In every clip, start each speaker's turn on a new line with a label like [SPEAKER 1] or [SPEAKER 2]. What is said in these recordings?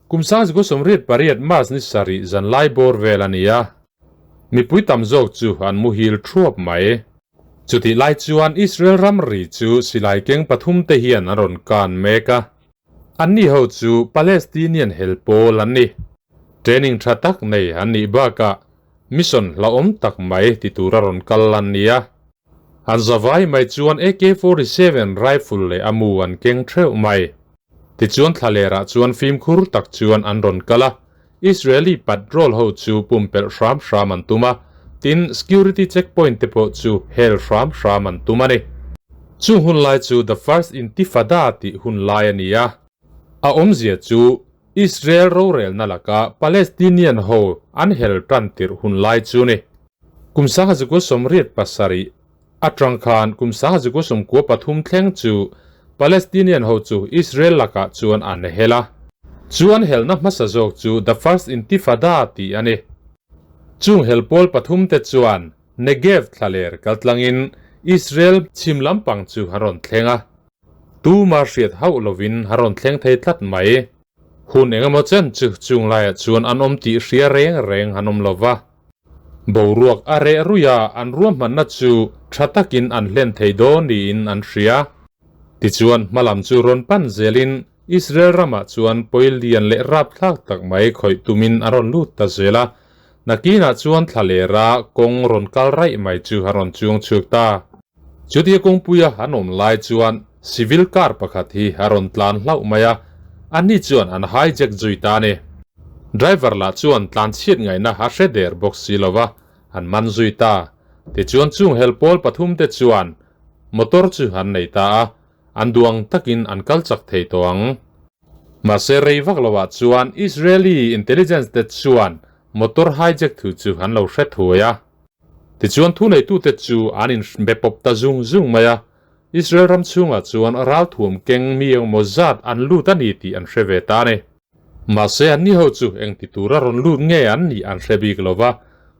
[SPEAKER 1] Kum 1988 March ni sarih zanlai bawr vel a ni a, mipui tam zawk chu an muhil thuap mai. Chutih lai chuan Israel ramri chu silai keng pathum te hian an rawn kan mek a, anni ho chu Palestinian hel pawl an ni. Training tha tak nei an nih bakah mission hlauhawm tak mai ti tura rawn kal an ni a. An zavai mai chuan AK-47 rifle leh a mu an keng theuh mai. Tichuan thlalerah chuan fimkhur tak chuan an rawn kal a, Israeli patrol ho chu pumpelh hram hram an tum a, tin security checkpoint te pawh chu hel hram hram an tum a ni. Chung hun lai chu The First Intifada tih hun lai a ni a, a awmzia chu Israel rorelna laka Palestinian ho an hel tan tirh hun lai chu ni. Kum 1987 atang khan kum 1993 thleng chu Palestinian ho chu Israel lakah chuan an hel a. Chu an helna hmasa zawk chu The First Intifada tih a ni. Chung hel pawl pathum te chuan Negev thlaler kaltlangin Israel chhim lampang chu an rawn thleng a. Tuma hriat hauh lovin a rawn thleng thei tlat mai. Hun engemaw chen chu chung laiah chuan an awm tih hria reng reng an awm lova. Boruak a reh ruih a, an ruahmanna chu tha takin an hlen thei dawn niin an hria. Tichuan, hmalam chu rawn pan zelin Israel ramah chuan pawi lian leh rapthlak tak mai khawih tumin a rawn lut ta zel a. Nakinah chuan thlalera kawng rawn kal raih mai chu a rawn chuang chhuak ta. Chutia kawngpuia an awm lai chuan civil car pakhat hi a rawn tlan hlauh mai a, anni chuan an hijack zui ta a ni. Driver lah chuan tlan chhiat ngaihna a hre der bawk si lo va, an man zui ta. Tichuan chung hel pawl pathum te chuan motor chu an nei ta a, an duang takin an kal chak thei tawh ang. Mahse rei vak lo ah chuan Israeli intelligence te chuan motor hijack thu chu an lo hre thuai a. Tichuan thuneitute chu an inhbe pawp ta zung zung mai a, Israel ram chhungah chuan ralthuam keng mi engmaw zat an lut a ni tih an hre ve ta a ni. Mahse anni ho chu engti tura rawn lut nge an nih an hre bik lo va,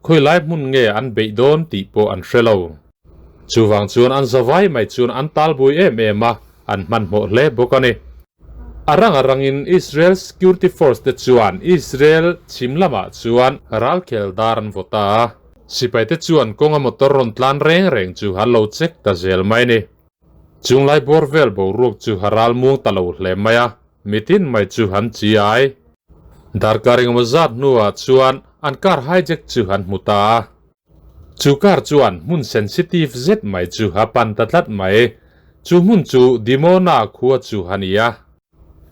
[SPEAKER 1] khawilai hmun nge an beih dawn tih pawh an hre lo. Chuvang chuan an zavai mai chuan an talbui em em a, an hmanhmawh hle bawk a ni. A rang a rangin Israel Security Force te chuan Israel chhim lamah chuan ralkhel dar an vaw ta a, sipaite chuan kawnga motor rawn tlan reng reng chu an lo check ta zel mai a ni. Chunglai bawr vel boruak chu a ral muang ta lo hle mai a, mitin mai chu an chi ai. Darkar engemaw zat hnuah chuan an car hijack chu an hmu ta a. Chu car chuan hmun sensitive zet mai chu a pan ta tlat mai. Chu hmun chu Dimona khua chu a ni a.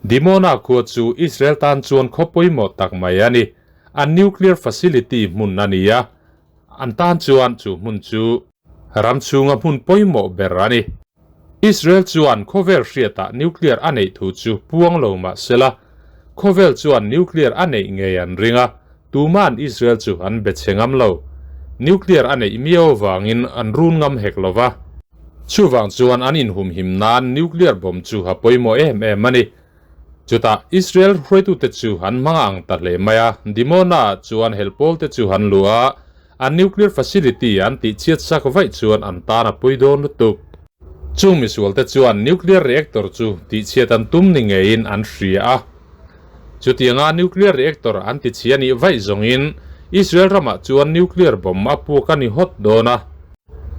[SPEAKER 1] Dimona khua chu Israel tan chuan khaw pawimawh tak mai a ni. An nuclear facility hmun a ni a. An tan chuan chu hmun chu ram chhunga hmun pawimawh ber a ni. Israel chuan khawvel hriatah nuclear a neih thu chu puang lo mah sela, khawvel chuan nuclear a neih ngei an ring a, tuma'n Israel chu an be chhe ngam lo. Nuclear a neih miau vangin an run ngam hek lo va. Chuvang chuan an inhumhim nan nuclear bomb chu a pawimawh em em a ni. Chutah Israel hruaitute chu an hmang ang ta hle mai a, Dimona chuan helpawlte chu an luh a, an nuclear facility an tihchhiat sak vaih chuan an tan a pui dawn lutuk. Chung misualte chuan nuclear reactor chu tihchhiat an tum ni ngeiin an hria a. Chutianga nuclear reactor an tichhia nih vaih zawngin Israel ramah chuan nuclear bomb a puak a ni hawt dawn a.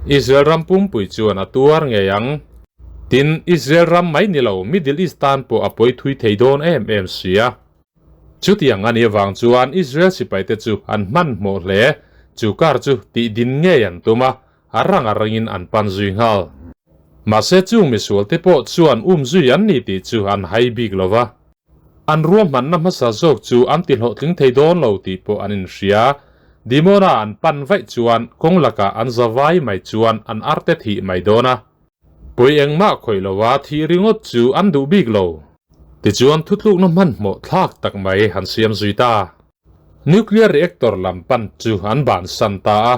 [SPEAKER 1] Israel ram pumpui chuan a tuar ngei ang. Tin, Israel ram mai ni lo Middle East tan pawh a pawi thui thei dawn em em si a. Chutiang a nih avang chuan Israel sipaite chu an hmanhmawh hle. Chu kar chu tih din ngei an tum a, a rang a rangin an pan zui nghal. Mahse chung misualte pawh chuan um zui an ni tih chu an hai bik lo va. An ruahmanna hmasa zawk chu an ti hlawhtling thei dawn lo tih pawh an inhria. Dimona an pan vaih chuan kawng lakah an zavai mai chuan an arte thih mai dawn a. Pawi engmah khawih lova thih ringawt chu an duh bik lo. Tichuan thutlukna hmanhmawh thlak tak mai han siam zui ta. Nuclear reactor lam pan chu an bansan ta a,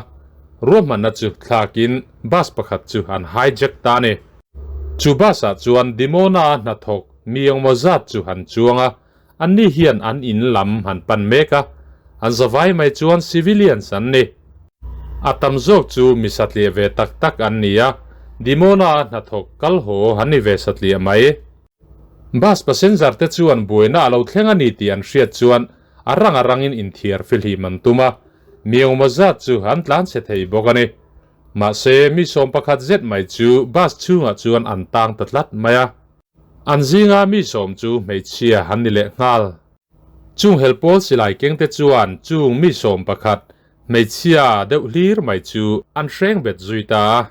[SPEAKER 1] ruahmanna chu thlakin bus pakhat chu an hijack ta a ni. Chu bus ah chuan Dimona hnathawk mi engmaw zat chu han chuang a, anni hian an in lam han pan mek a, an zavai mai chuan civilians an ni. A tam zawk chu mi satliah ve tak tak an ni a, Dimona hnathawk kal haw an ni ve satliah mai. Bus passenger te chuan buaina a lo thleng a ni tih an hriat chuan a rang a rangin inthiar fihlim an tum a, mi engemaw zat chu an tlan chhe thei bawk a ni. Mahse, mi 11 zet mai chu bus chhungah chuan an tang ta tlat mai a. An zinga mi sawm chu hmeichhia an ni leh nghal. Chung helpawl silai kengte chuan chung mi 11 hmeichhia deuh hlir mai chu an hreng bet zui ta a.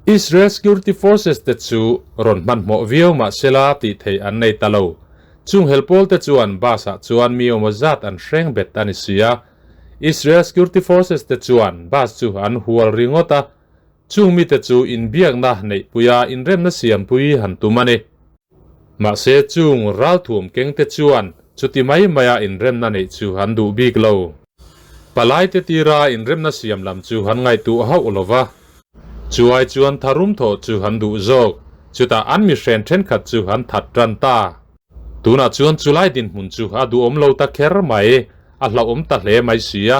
[SPEAKER 1] Israel Security Forces te chu rawn hmanhmawh viau mah sela tih theih an nei ta lo. Chung helpawl te chuan bus ah chuan mi awmaw zat an hreng bet a ni si a. Israel Security Forces te chuan bus chu an hual ringawt a. Chung mite chu inbiakna neihpuia inremna siampui han tum a ni. Mahse chung ralthuam kengte chuan chuti mai maia inremna neih chu an duh bik lo. Palaite tira inremna siam lam chu an ngaihtuah hauh lo va. Chuai chuan tharum thawh chu an duh zawk. Chutah an mihren thenkhat chu an that tan ta. Tunah chuan chulai dinhmun chu a duhawm lo ta kher mai, a hlauhawm ta hle mai si a.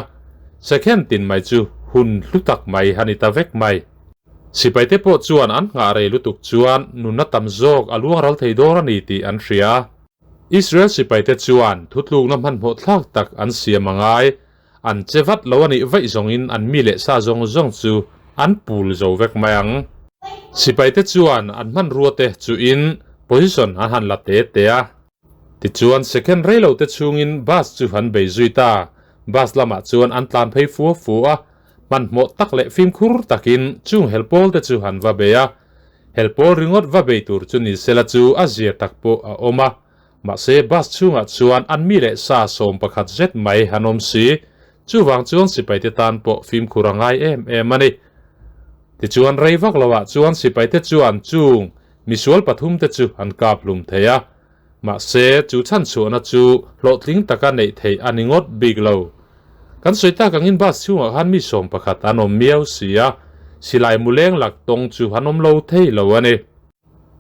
[SPEAKER 1] Second tin mai chu hun hlu tak mai a ni ta vek mai. Sipaite pawh chuan an nghah rei lutuk chuan nunna tam zawk a luang ral thei dawn a ni tih an hria. Israel sipaite chuan thutlukna hmanhmawh thlak tak an siam a ngai. An che vat lo a nih vaih zawngin an mi leh sa zawng zawng chu an pul zo vek mai ang. Sipaite chuan an hmanrua te chuhin position an han la te te a. Tichuan second rei lo te chhungin bus chu an bei zui ta. Bus lamah chuan an tlan phei fua fua a. Hmanhmawh tak leh fimkhur takin chung helpawl te chu an va bei a. Helpawl ringawt va bei tur chu ni sela chu a zia tak pawh a awm a. Mahse bus chhungah chuan an mi leh sa 11 zet mai an awm si. Chuvang chuan sipaite tan pawh fimkhur a ngai em em a ni. Tichuan rei vak loah chuan sipaite chuan chung misual pathum te chu an kap hlum thei a. Mahse chu chhanchhuahna chu hlawhtling taka neih theih a ni ngawt bik lo. Kan sawi tak angin bus chhungah khan mi 11 an awm miau si a, silai muleng lak tawng chu an awm lo thei lo a ni.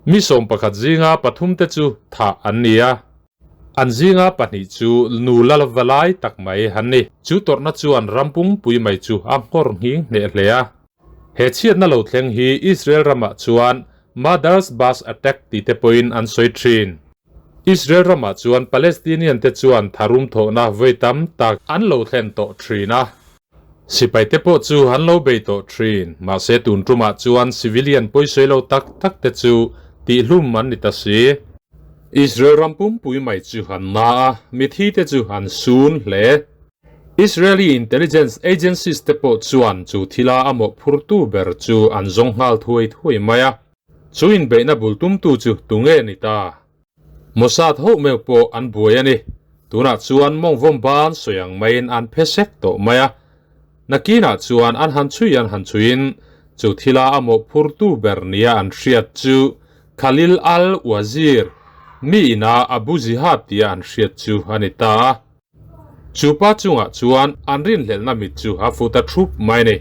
[SPEAKER 1] Mi 11 zinga pathum te chu thah an ni a, an zinga pahnih chu nu lal va lai tak mai an ni. Chu tawrhna chuan ram pungpui mai chu a nghawr nghing hneh hle a. He chhiatna lo thleng hi Israel ramah chuan Mother's Bus Attack tih te pawhin an sawi thin. Israel ramah chuan Palestinian te chuan tharum thawhna vawi tam tak an lo thlen tawh thin a. Sipai te pawh chu an lo bei tawh thin. Mahse tun tumah chuan civilian pawisawi lo tak tak te chu tihhlum an ni ta si. Israel ram pumpui mai chu an na a, mithi te chu an sun hle. Israeli intelligence agencies te pawh chuan chu thila a mawhphurtu ber chu an zawng nghal thuai thuai mai a. Chu inbeihna bul tumtu chu tunge ni ta? Mossad ho meuh pawh an buai a ni. Tunah chuan mawngvawm ban sawi ang maiin an phe sek tawh mai a. Nakinah chuan an han chhui an han chhuiin chu thila a mawhphurtu ber nia an hriat chu Khalil al-Wazir, mi ina Abu Jihad tia an hriat chu a ni ta a. Chu pa chungah chuan an rinhlelhna mit chu a fu ta thup mai a ni.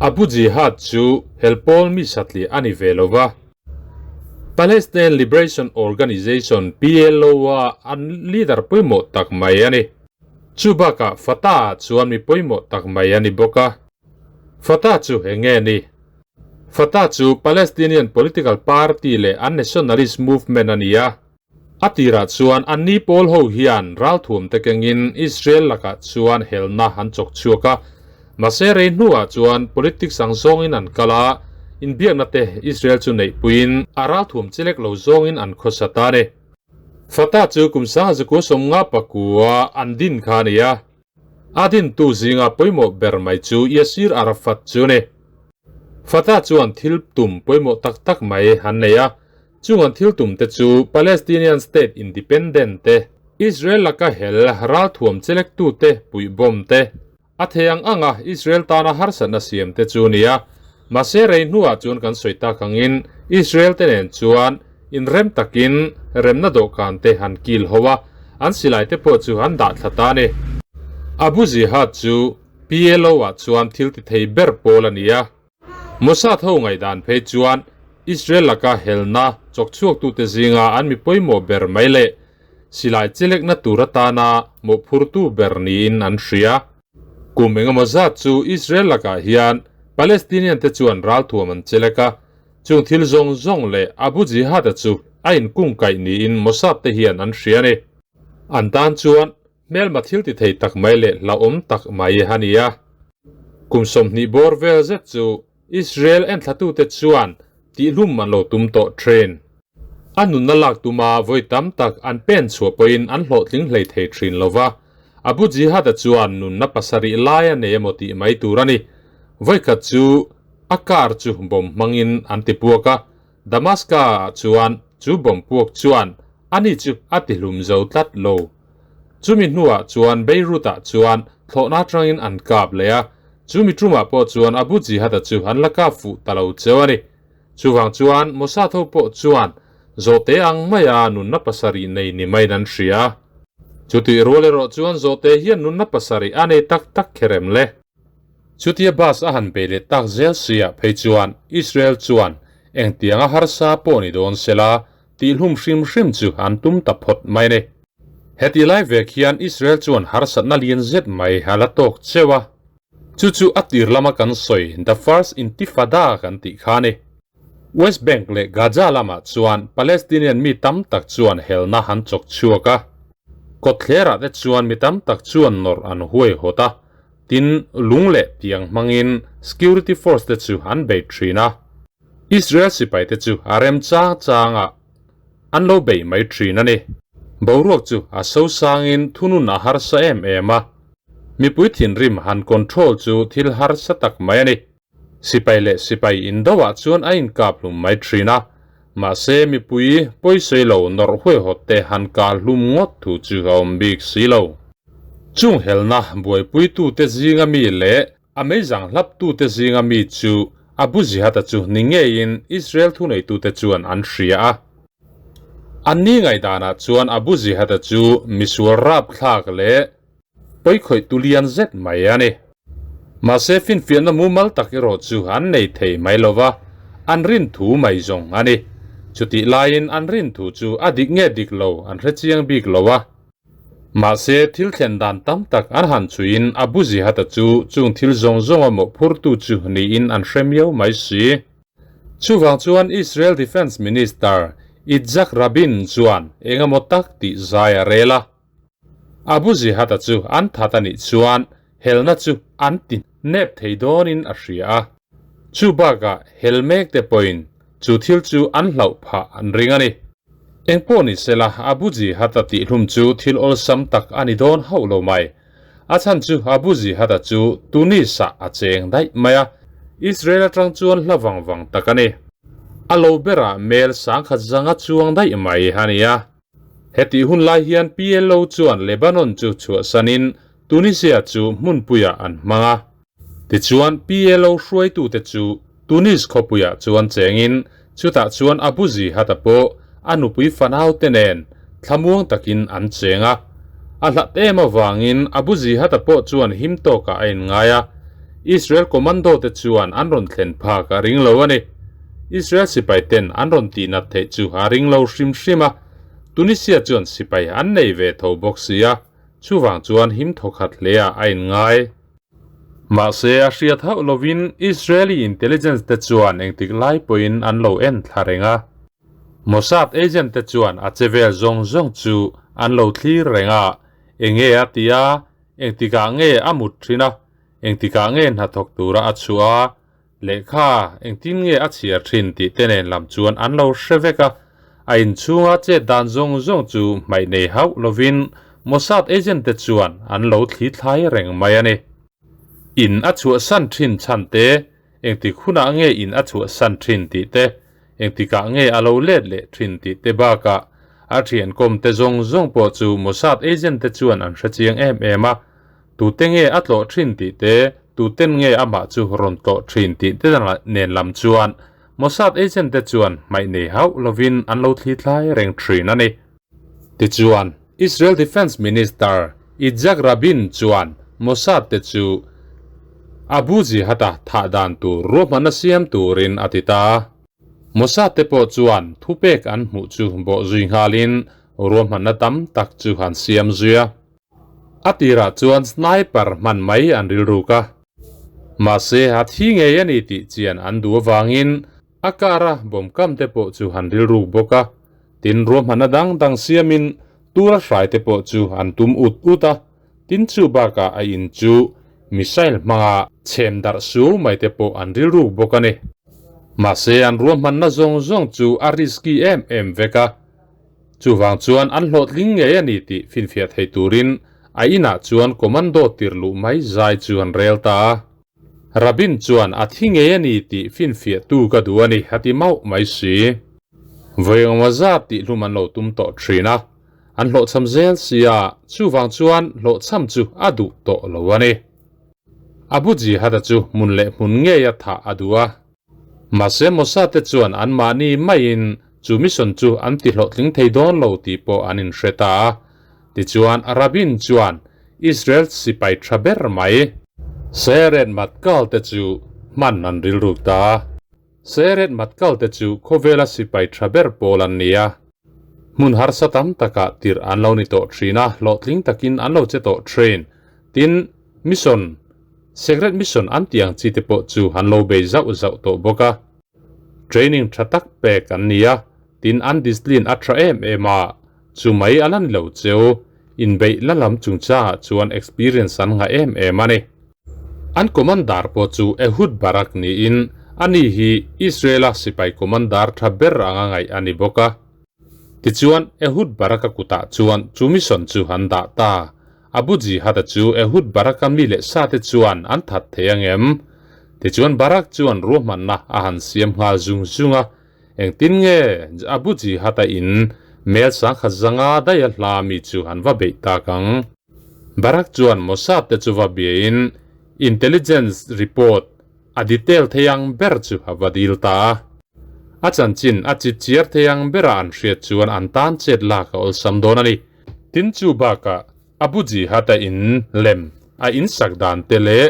[SPEAKER 1] Abu Jihad chu helpawl mi satliah a ni ve lo va. Palestine Liberation Organization, PLO, a an leader pawimawh tak mai a ni. Chu bakah Fatah ah chuan mi pawimawh tak mai a ni bawk a. Fatah chu eng nge ni? Fatah chu Palestinian political party leh an nationalist movement a ni a. A tirah chuan anni pawl ho hian ralthuam te kengin Israel lakah chuan helna an chawk chhuak a. Mahse rei hnuah chuan politics ang zawngin an kal a, inbiakna te Israel chu neihpuiin a ralthuam chilek lo zawngin an khawsa ta a ni. Fatah chu kum 1959 an din kha a ni a. A dintu zinga pawimawh ber mai chu Yasir Arafat chu a ni. Fatah chuan thil tum pawimawh tak tak mai an nei a. Chung an thil tum te chu Palestinian state independent te, Israel laka hel ralthuam chelektu te puihbawm te, a thei ang anga Israel tana harsatna siam te chu a ni a. Mahse rei hnuah chuan kan sawi tak angin Israel te nen chuan inrem takin remna dawhkan te an kil ho a, an silai te pawh chu an dah thla ta a ni. Abu Jihad chu PLO ah chuan thil ti thei ber pawl a ni a. Mossad ho ngaihdan phei chuan Israel laka helna chawkchhuaktute zinga an mi pawimawh ber mai leh silai chelekna tur atana mawhphurtu ber niin an hria. Kum engemaw zat chu Israel lakah hian Palestinian te chuan ralthuam an chelek a, chung thil zawng zawng leh Abu Jihad-a chu a inkungkaih niin Mossad te hian an hria a ni. An tan chuan hmelma thil ti thei tak mai leh hlauhawm tak mai a ni a. Kum 20 bawr vel zet chu Israel enthlatute chuan tihlum an lo tum tawh thin. A nunna lak tuma vawi tam tak an pen chhuah pawhin an hlawhtling hlei thei thin lo va. Abu Jihad-a chuan nunna pasarih lai a nei emaw tih mai tur a ni. Vawikhat chu a car chu bomb hmangin an ti puak a, Damaska-ah chuan chu bomb puak chuan ani chu a tihlum zo tlat lo. Chumi hnuah chuan Beirut-ah chuan thlawhna atangin an kap leh a, chumi tumah pawh chuan Abu Jihad-a chu an la kap fuh ta lo cheu a ni. Chuvang chuan Mossad ho pawh chuan zawhte ang maia nunna pasarih nei ni maiin an hria. Chutih rual erawh chuan zawhte hian nunna pasarih a nei tak tak kher em le? Chutia bus a han bei leh tak zel siah phei chuan Israel chuan engtianga harsa pawh ni dawn sela tihhlum hrim hrim chu an tum ta phawt mai a ni. Heti lai vek hian Israel chuan harsatna lian zet mai a la tawk cheu a. Chu chu a tir lama kan sawi The First Intifada kan tih kha a ni. West Bank leh Gaza lamah chuan Palestinian mi tam tak chuan helna an chawk chhuak a. Kawtthlerah te chuan mi tam tak chuan nawrh an huaihawt a, tin lung leh tiang hmangin security force te chu an bei thin a. Israel sipai te chu a rem chang changah an lo bei mai thin a ni. Boruak chu a sosangin thunun a harsa em em a. Mipui thinrim han control chu thil harsa tak mai a ni. Sipai leh sipai indoah chuan a inkap hlum mai thin a. Mahse mipui pawisawi lo nawrh huaihawt te han kah hlum ngawt thu chu a awm bik si lo. Chung helna buaipuitute zinga mi leh A meizang hlaptute zinga mi chu Abu Jihad-a chu ni ngeiin Israel thuneitute chuan an hria a. Anni ngaihdanah chuan Abu Jihad-a chu misual rapthlak leh pawikhawih tulian zet mai a ni. Mahse finfiahna mumal tak erawh chu an nei thei mai lo va, an rin thu mai zawng a ni. Chutih laiin an rin thu chu a dik nge dik lo an hre chiang bik lo a. Mahse, thil thlen dan tam tak an han chhuiin Abu Jihad-a chu chung thil zawng zawnga mawhphurtu chu niin an hre miau mai si. Chuvang chuan Israel Defence Minister Yitzhak Rabin chuan eng emaw tak tih zai a rel a. Abu Jihad-a chu an that a nih chuan helna chu an ti nep thei dawnin a hria a. Chu bakah hel mekte pawhin chu thil chu an hlauh phah an ring a ni. Engpawh ni sela, Abu Jihad-a tihhlum chu thil awlsam tak a ni dawn hauh lo mai. A chhan chu Abu Jihad-a chu Tunis-ah a cheng daih mai a, Israel atang chuan hla vang vang tak a ni. A lo berah mel sangkhat zanga chuang daih mai a ni a. Hetih hun lai hian PLO chuan Lebanon chu chhuahsanin Tunisia chu hmunpuiah an hmang a. Tichuan, PLO hruaitute chu Tunis khawpuiah chuan chengin chutah chuan Abu Jihad-a pawh a nupui fanaute nen thlamuang takin an cheng a. A hlat em avangin Abu Jihad-a pawh chuan him tawkah a inngai a, Israel commando-te chuan an rawn thlen phak a ring lo a ni. Israel sipaiten an rawn tihnat theih chu a ring lo hrim hrim a, Tunisia chuan sipai an nei ve tho bawk si a, chuvang chuan him thawkhat hleah a inngai. Mahse, a hriat hauh lovin Israeli intelligence te chuan engtik lai pawhin an lo en thla reng a. Mossad agent te chuan a che vel zawng zawng chu an lo thlir reng a, enge a ti a, engtikah nge a mut thin a, engtikah nge hnathawk tura a chhuah a, lehkha engtin nge a chhiar thin tih te nen lam chuan an lo hre vek a. A inchhunga chet dan zawng zawng chu hmaih nei hauh lovin Mossad agent te chuan an lo thli thlai reng mai a ni. In a chhuahsan thin chhan te, engtik hunah nge in a chhuahsan thin tih te, engtikah nge a lo let leh thin tih te bakah a thiankawm te zawng zawng pawh chu Mossad agent te chuan an hrechiang em em a. Tute nge a tlawh thin tih te, tuten nge amah chu rawn tlawh thin tih te nen lam chuan Mossad agent te chuan hmaih nei hauh lovin an lo thli thlai reng thin a ni. Tichuan, Israel Defence Minister Yitzhak Rabin chuan Mossad te chu Abu Jihad-a thah dan tur ruahmanna siam turin a ti ta. Mossad te pawh chuan thupek an hmuh chu bawhzui nghalin ruahmanna tam tak chu an siam zui a. A tirah chuan sniper hman mai an rilruk a. Mahse, a thi ngei a ni tih chian an duh avangin a car-a bomb kam te pawh chu han rilruk bawk a. Tin, ruahmanna dang dang siamin tura hrai te pawh chu an tum ut ut a, tin chu bakah a in chu missile hmanga chhem darh suau mai te pawh an rilruk bawk a ni. Mahse, an ruahmanna zawng zawng chu a risky em em vek a, chuvang chuan an hlawhtling ngei a ni tih finfiah thei turin a inah chuan commando tir luh mai zai chu an rel ta a. Rabin chuan a thi ngei a ni tih finfiahtu ka duh a ni a ti mauh mai si. Vawi engemaw zat tih hlum an lo tum tawh thin a, an hlawhchham zel sia, chuvang chuan hlawhchham chu a duh tawh lo a ni. Abu Jihad-a chu hmun leh hmun ngeia thah a duh a. Mahse Mossad te chuan anmahni maiin chu mission chu an ti hlawhtling thei dawn lo tih pawh an inhre ta a. Tichuan Rabin chuan Israel sipai tha ber mai. Sayeret Matkal te chu hman an rilruk ta a. Sayeret Matkal te chu khawvela sipai tha ber pawl an ni a. Hmun harsa tam takah tirh an lo ni tawh thin a, hlawhtling takin an lo che tawh thin. Tin, mission Secret mission an tih ang chi te pawh chu an lo bei zauh zauh tawh bawk a. Training tha tak pek an ni a, tin an discipline a tha em em a, chu mai a la ni lo cheu, inbeih la lam chungchangah chuan experience an ngah em em a ni. An commander pawh chu Ehud Barak niin ani hi Israel-a sipai commander tha ber anga ngaih a ni bawk a. Tichuan, Ehud Baraka kutah chuan chu mission chu an dah ta. Abu Jihad-a chu Ehud Baraka mi leh sate chuan an that thei ang em? Tichuan Barak chuan ruahmanna a han siam nghal zung zung a, Engtin nge Abu Jihad-a in mel sangkhat zanga daia hla mi chu an va beih tak ang? Barak chuan Mossad te chu va biain intelligence report A detail thei ang ber chu a va dil ta a. A chanchin a chit chiar thei ang bera an hriat chuan an tan chet lak a awlsam dawn a ni. Tin chu bakah Abu Jihad-a in lem, a in sak dan te leh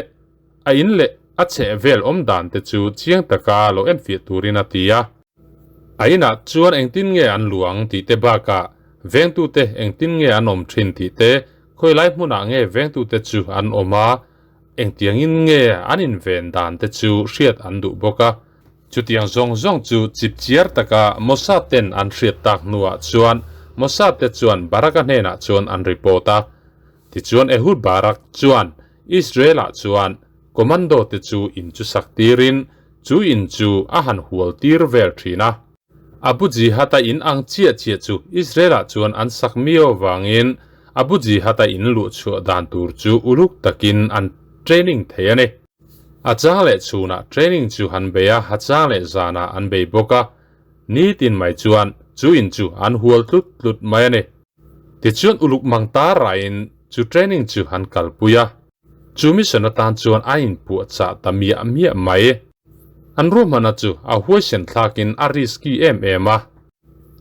[SPEAKER 1] a in leh a chheh vel awm dan te chu chiang taka lo enfiah turin a ti a. A inah chuan engtin nge an luh ang tih te bakah vengtute engtin nge an awm thin tih te, khawilai hmunah nge vengtute chu an awm a, Engtiangin nge an inven dan te chu hriat an duh bawk a. Chutiang zawng zawng chu chipchiar taka Mossad ten an hriat tak hnuah chuan Mossad te chuan Barak-a hnenah chuan an report a. Tichuan Ehud Barak chuan Israel-ah chuan commando te chu in chu sak tirin chu in chu a han hual tir vel thin a. Abu Jihad-a in ang chiah chiah chu Israel-ah chuan an sak miau avangin Abu Jihad-a in luh chhuah dan tur chu uluk takin an training thei a ni. A chang leh chhunah training chu an bei a, a chang leh zanah an bei bawk a. Nitin mai chuan chu in chu an hual tlut tlut mai a ni. Tichuan uluk mang ta raiin chu training chu an kalpui a. Chu mission atan chuan a inpuahchah ta miah miah mai. An ruahmanna chu a huaisen thlakin a risky em em a.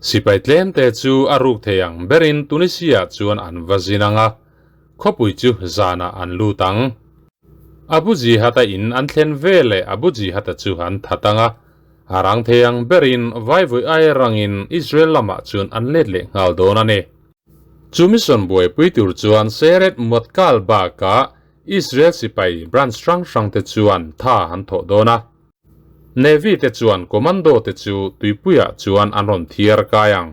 [SPEAKER 1] Sipai tlemte chu a ruk thei ang berin Tunisia chuan an va zin ang a, khawpui chu zanah an lut ang. Abu Jihad-a in an thlen veleh Abu Jihad-a chu an that ang a, a rang thei ang berin vaivui ai rangin Israel lamah chuan an let leh nghal dawn a ni. Chu mission buaipui tur chuan Seret Motkal bakah Israel sipai branch hrang hrang te chuan tha an thawh dawn a. Navy te chuan commando te chu tuipuiah chuan an rawn thiar kai ang.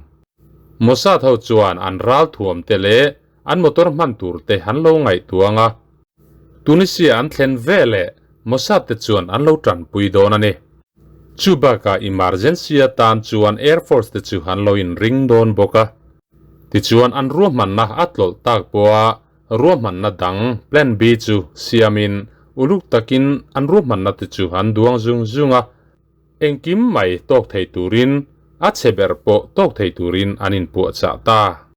[SPEAKER 1] Mossad ho chuan an ral thuam te leh an motor hman tur te an lo ngaihtuang a. Tunisia an thlen ve leh Mossad te chuan an lo tanpui dawn a ni. Chu bakah emergency atan chuan Air Force te chu an lo inring dawn bawk a. Tichuan an ruahmanna a tlawlh tak pawha ruahmanna dang Plan B chu siamin uluk takin an ruahmanna te chu an duang zung zung a, engkim mai tawk thei turin a chhe ber pawh tawk thei turin an inpuahchah ta.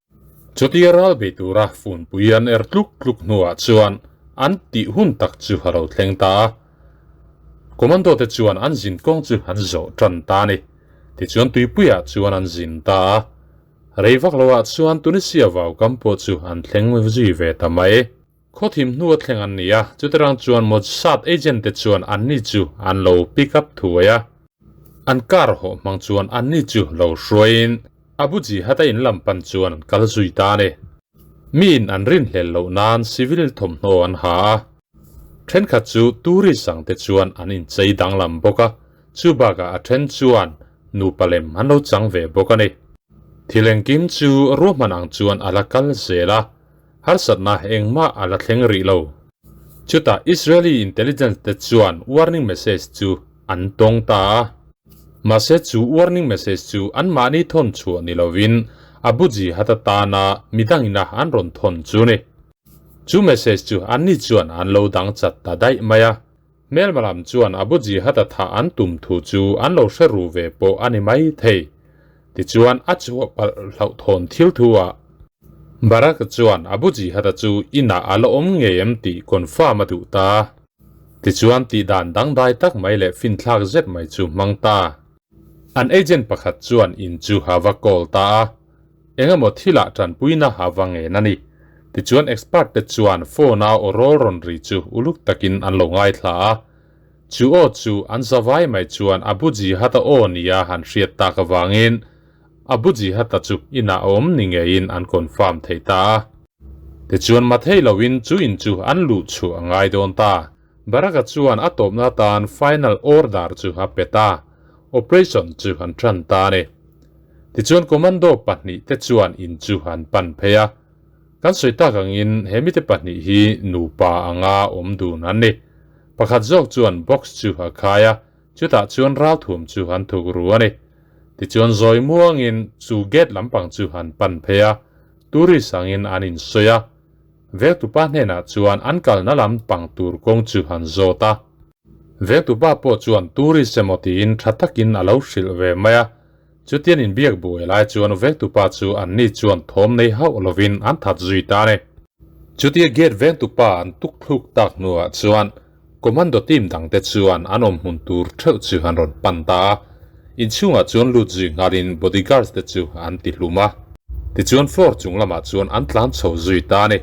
[SPEAKER 1] Chutia ral bei tura funpui an er tluk tluk hnuah chuan an tih hun tak chu a lo thleng ta a. Commando te chuan an zin kawng chu an zawh tan ta a ni. Tichuan tuipuiah chuan an zin ta a. Rei vak loah chuan Tunisia vau kam pawh chu an thleng zui ve ta mai. Khawthim hnu a thleng an ni a, chutirang chuan Mossad agent te chuan anni chu an lo pick up thuai a. An car hawh hmang chuan anni chu lo hruaiin Abu Jihad a in lam pan chuan an kal zui ta a ni. Miin an rinhlel loh nan civil thawmhnaw an ha a. Thenkhat chu tourist ang te chuan an inchei danglam bawk a, chu bakah a then chuan nupa lem an lo chang ve bawk a ni. Thil engkim chu ruahman ang chuan a la kal zel a, harsatna engmah a la thleng rih lo. Chutah Israeli intelligence te chuan warning message chu an tawng ta a. Mahse chu warning message chu anmahni thawn chhuah ni lovin Abu Jihad atana midangina an rawn thawn chu ni. Chu message chu anni chuan an lo dang chat ta daih mai a. Hmelma lam chuan Abu Jihad-a thah an tum thu chu an lo hre ru ve pawh a ni mai thei. Tichuan a chhuah palh hlauhthawn thil thu ah Barak chuan Abu Jihad-a chu inah a la awm ngei em tih confirm a duh ta. Tichuan tihdan dangdai tak mai leh finthlak zet mai chu hmang ta. An agent pakhat chuan in chu a va call ta a, engemaw thilah tanpuina a va ngen a ni. Tichuan expert te chuan phone a aw rawl rawn ri chu uluk takin an lo ngaithla a. Chu aw chu an zavai mai chuan Abu Jihad-a aw nia han hriat tak avangin Abu Jihad-a chu inah a awm ni ngeiin an confirm thei ta a. Tichuan mathei loin chu in chu an luh chhuah a ngai dawn ta. Baraka chuan a tawpna atan final order chu a pe ta, operation chu an tan ta a ni. Tichuan commando pahnihte chuan in chu an pan phei a. Kan sawi tak angin he mite pahnih hi nupa anga awm dun an ni. Pakhat zawk chuan box chu a khai a, chutah chuan ralthum chu an thuk ru a ni. Tichuan zawi muangin chu gate lampang chu an pan phei a, tourist angin an insawi a. Vengtupa hnenah chuan an kalna lam pang tur kawng chu han zawt a. Vengtupa pawh chuan tourist emaw tiin tha takin a lo hrilh ve mai a. Chutian inbiak buai lai chuan vengtupa chu anni chuan thawm nei hauh lovin an that zui ta a ni. Chutia gate vengtupa an tuk thluk tak hnuah chuan commando team dangte chuan an awm hmun tur theuh chu an rawn pan ta a. Inchhungah chuan lut zui nghalin bodyguards te chu an ti hlum a. Tichuan floor chung lamah chuan an tlan chho zui ta a ni.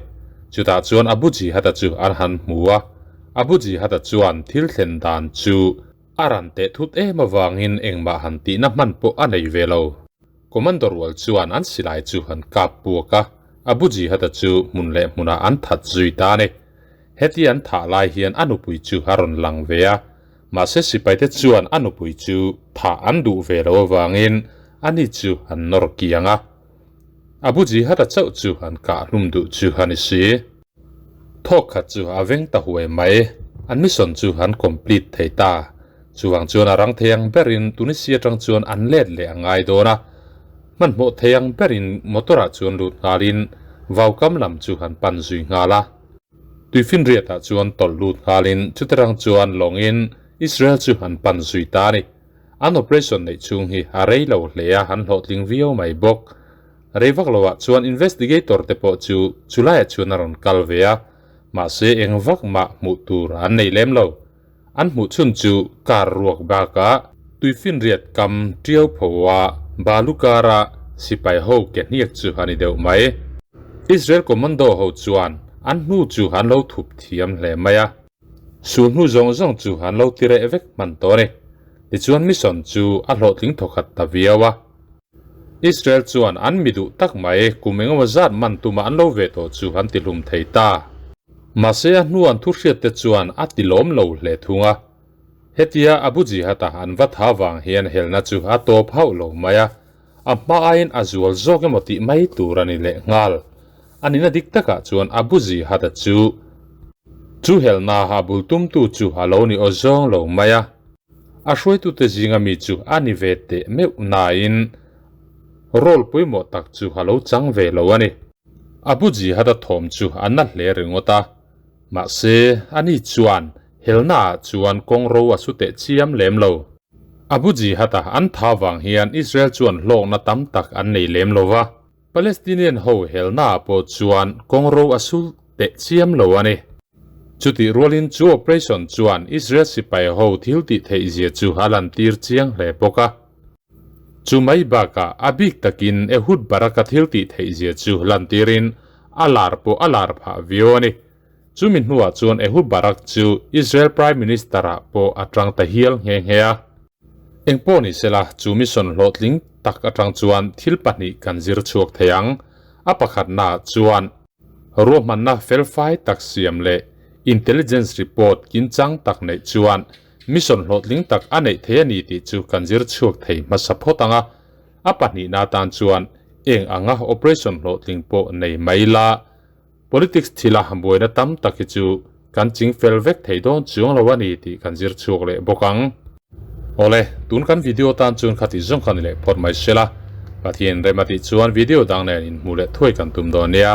[SPEAKER 1] Chutah chuan Abu Jihad-a chu an han hmu a. Abu Jihad-a chuan thil thlen dan chu a ran teh thut em avangin engmah han tihna hman pawh a nei ve lo. Commando rual chuan an silai chu an kap puak a, Abu Jihad-a chu hmun leh hmunah an that zui ta a ni. Heti an thah lai hian a nupui chu a rawn lang ve a, mahse sipaite chuan a nupui chu thah an duh ve lo avangin ani chu an nawr kiang a. Abu Jihad-a chauh chu an kah hlum duh chu a ni si. Thawk khat chu a veng ta huai mai, an mission chu an complete thei ta. Chuvang chuan a rang thei ang berin Tunisia atang chuan an let leh a ngai dawn a. Hmanhmawh thei ang berin motor-ah chuan lut nghalin vaukam lam chu an pan zui nghal a. Tuifinriatah chuan tawlh lut nghalin chutirang chuan lawngin Israel chu an pan zui ta a ni. An operation neih chhung hi a rei lo hle a, an hlawhtling viau mai bawk. Rei vak loah chuan investigator te pawh chu chulaiah chuan a rawn kal ve a, mahse eng vak mah hmuh tur an nei lem lo. An hmuh chhun chu car ruak bakah tuifinriat kam tiau phoa balu kara sipai ho ke hniak chu a ni deuh mai. Israel commando ho chuan an hnu chu an lo thup thiam hle mai a. Sul hnu zawng zawng chu an lo ti reh vek hman tawh a ni. Tichuan mission chu a hlawhtling thawkhat ta viau a. Israel chuan an mi duh tak mai kum engemaw zat man tuma an lo ve tawh chu an ti hlum thei ta. Mahse a hnu an thu hriat te chuan a ti lawm lo hle thung a. Hetia Abu Jihad-a an va tha vang hian helna chu a tawp hauh lo mai a, a hma aiin a zual zawk emaw tih mai tur a ni leh nghal. A nihna dik takah chuan Abu Jihad-a chu chu helna a bul tumtu chu a lo ni aw zawng lo mai a. A hruaitute zinga mi chu a ni ve teh meuh nain role pawimawh tak chu a lo chang ve lo a ni. Abu Jihad-a thawm chu a na hle ringawt a, mahse ani chuan helnaah chuan kawng ro a su teh chiam lem lo. Abu Jihad-a an tha vang hian Israel chuan hlawkna tam tak an nei lem lo va, Palestinian ho helnaah pawh chuan kawng ro a sul teh chiam lo a ni. Chutih rualin chu operation chuan Israel sipai ho thil tih theih zia chu a lantir chiang hle bawk a. Chu mai bakah a bik takin Ehud Barak-a thil tih theih zia chu lantirin a lar pawh a lar phah viau a ni. Chumi hnuah chuan Ehud Barak chu Israel Prime Minister-ah pawh a tang ta hial nghe nghe a. Engpawh ni sela, chu mission hlawhtling tak atang chuan thil pahnih kan zir chhuak thei ang. A pakhatnaah chuan ruahmanna felfai tak siam leh intelligence report kinchang tak neih chuan mission hlawhtling tak a neih thei a ni tih chu kan zir chhuak thei hmasa phawt ang a. A pahnihna atan chuan. Eng anga operation hlawhtling pawh nei mai la, politics thila buaina tam tak hi chu kan ching fel vek thei dawn chuang lo a ni tih kan zir chhuak leh bawk ang. Awle, tun kan video tan chuan khatih zawng kha ni leh phawt mai se la, Pathian rem a tih chuan video dang nen inhmuh leh thuai kan tum dawn nia.